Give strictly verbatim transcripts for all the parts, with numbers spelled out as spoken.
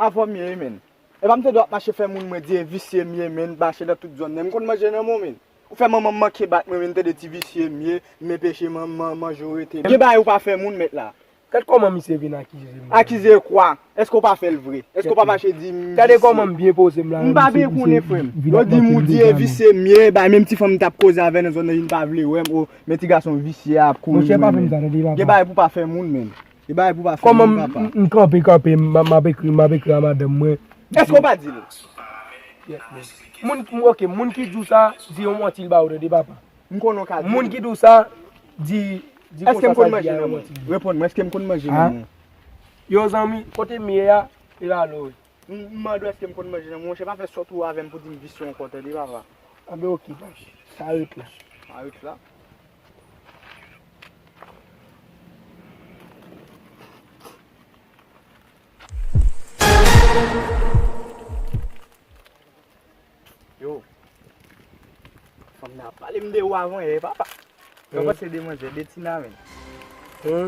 Avè w m ye, men. E pa m te dwe ap mache fè moun mwen di e visye m ye, men, mache nan tout zòn nan. M konn manje nan men w, men. Ou fè manman m manke bat mwen, men, tande ti visye m ye, men peche manman, manje w rete. Gen bagay ou pa fè moun, mèt la. Gad kòman misye vin akize m. Akize kwa? Èske w pa fè l vre? Èske w pa mache di m visye? Gade kòman m byen poze m la. M pa byen konnen, frè m. Yo di m ou di e visye m ye, bay menm ti fanm m t ap koze avè nan zòn nan, li pa vle wè m, o, men ti gason visye a ap kouri. Monchè, pa fè m sa, tande, papa. Gen bagay pou pa fè moun, men. Gen bagay pou pa fè moun, papa. Kòman m, m kanpe, kanpe, m, m ap ekri, m ap ekri a madanm mwen. Èske w pa di l? Yes, men. Moun, ok, moun ki di w sa, di yon manti l ba ou, tande, papa. M konnen w ka di. Moun ki di w sa, di, di konsa sa di a yon manti. Reponn mwen, èske m konn manje nan men w? Yo, zanmi, kote m ye a, e la lò. M, m mande w èske m konn manje nan men w, monchè, pa fè sòt ou avè m pou di m visye ankò, tande, papa. Anben, ok, baz. Sa ret la. Sa ret la. Yo. Fanm nan ap pale m de ou avan yè, papa. Mwen panse de manzè, de Tina, men.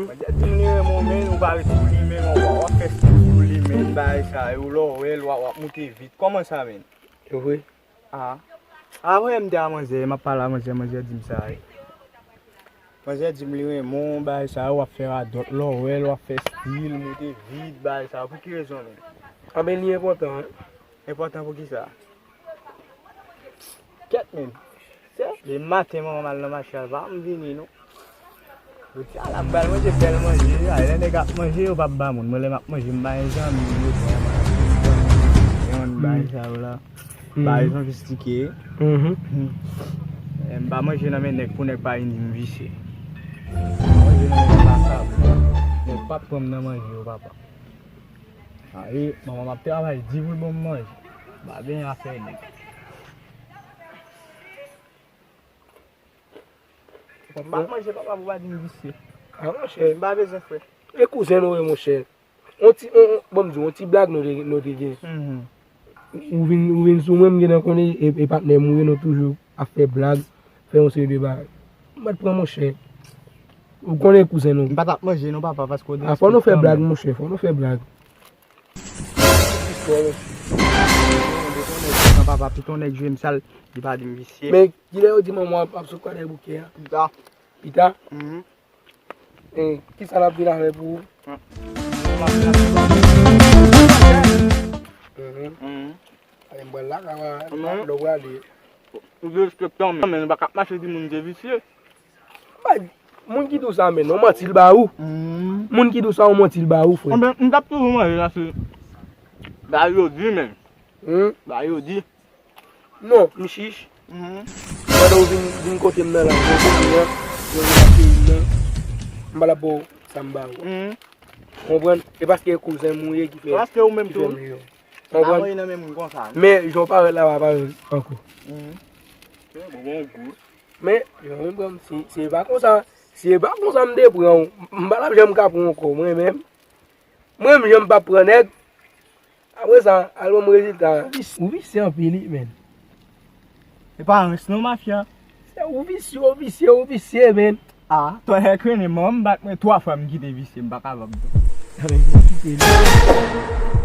Manzè di m li renmen w, men, ou pa ret sou li, men, w ap, w ap fè stil sou li, men, bagay sa yo, lè w wè l, w ap, w ap moute vit. Kòman sa, men? E vre? Ah. Avè m te a manzè, m ap pale a manzè, manzè di m sa, wi. Manzè di m li renmen w, bagay sa yo, w ap fè radòt, lè w wè l, w ap fè stil, moute vit, bagay sa yo. Pou ki rezon, men? Anben, li enpòtan, wi. Enpòtan pou ki sa? Kèt, men. Se demen maten manman m al nan mache a, l pa janm vini, non. Jodi a la, m pral manje bèl manje. A, lè nèg ap manje, yo p ap ba moun. Mwen, lè m ap manje, m bay zanmi m yo, gen yon bagay sa yo la. Bagay sofistike. M pa manje nan men nèg pou nèg pa vin di m visye. M manje nan men nèg pa sa. Nèg p ap pran m nan manje yo, papa. A, e, manman m ap travay di pou l ban m manje. M pa gen afè nèg. M ap manje, papa, pou pa di m visye. A, monchè. M pa bezwen frè. E kouzen nou ye, monchè. On ti, on, on, ban m di w, on ti blag nou te, nou te gen. Ou vin, ou vin sou mwen, m gentan konnen e, e patnè m ou ye, nou toujou ap fè blag, fè yon seri de bagay. M pa t pran, monchè. Ou konnen kouzen nou. M pa t ap manje non, papa, paske w derespekte m. A, fò nou fè blag, monchè, fò nou fè blag. Papa, piton nèg jwe m sal, li pa di m visye. Men kilè yo di manman w ap, ap sot kwa dèyè bouke a? Pita. Pita? E kisa l ap vin avè pou ou? Ale, m pral lakay mwen, lè w prale. Ou derespektan, men, men nou pa ka ap mache di moun se visye. Bay, moun ki di w sa, men, yon manti l ba ou. Moun ki di w sa, yon manti l ba ou, frè. Anben, m t ap toujou manje la, se bagay yo di, men. Bagay yo di. Non, m chich. Pandan w vin, vin kote m nan la, w vin nan, w vin nan peyi m nan, m pa t ap ba w sa m ba ou. Konprann? E paske e kouzen m ou ye ki fè, ki fè m yo. Konprann? Men jan w parèt la pa parèt ankò. Men, jan w menm pran m, si, si e pa konsa, si e pa konsa m te pran w, m pa t ap janm ka pran w ankò, mwen menm. Mwen menm jan m p ap pran nèg. Apre sa, al ban m rezilta. Ou visye anpil wi, men. E pa rans non, mafya. Ou visye, ou visye, ou visye, men. A, tòlè krennen, manman m bat mwen twa fwa, m kite visye, m pa kapab. Kite li.